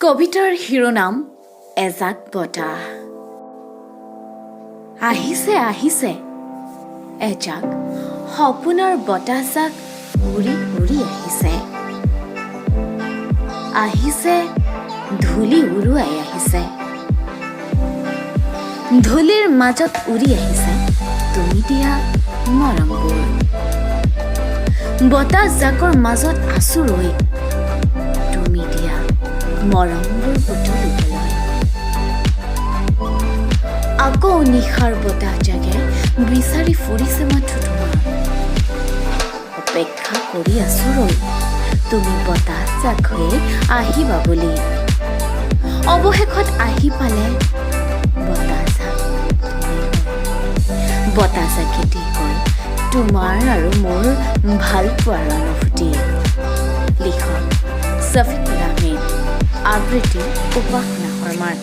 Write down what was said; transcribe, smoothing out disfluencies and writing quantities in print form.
কবিতাৰ শিৰোনাম এজাক বতাহ। আহিছে, আহিছে, এজাক সপোনৰ বতাহজাক উৰি উৰি আহিছে, আহিছে, ধূলি উৰুৱাই আহিছে। ধূলিৰ মাজত উৰি আহিছে তুমি দিয়া মৰমবোৰ। বতাহজাকৰ মাজত আছো ৰৈ তুমি দিয়া মৰমবোৰ বুটলিবলৈ। আকৌ নিশাৰ বতাহ জাগে বিচাৰি ফুৰিছে মাথো তোমাক। অপেক্ষা কৰি আছো ৰৈ তুমি বতাহ জাক হৈয়ে আহিবা বুলি। অৱশেষত আহি পালে বতাহ জাক তুমি হৈ। বতাহ জাকে দি গ'ল তোমাৰ আৰু মোৰ ভাল পোৱাৰ অনুভূতি। লিখক ছফিকুল আহমেদ, আবৃত্তি উপাসনা শৰ্মাৰ।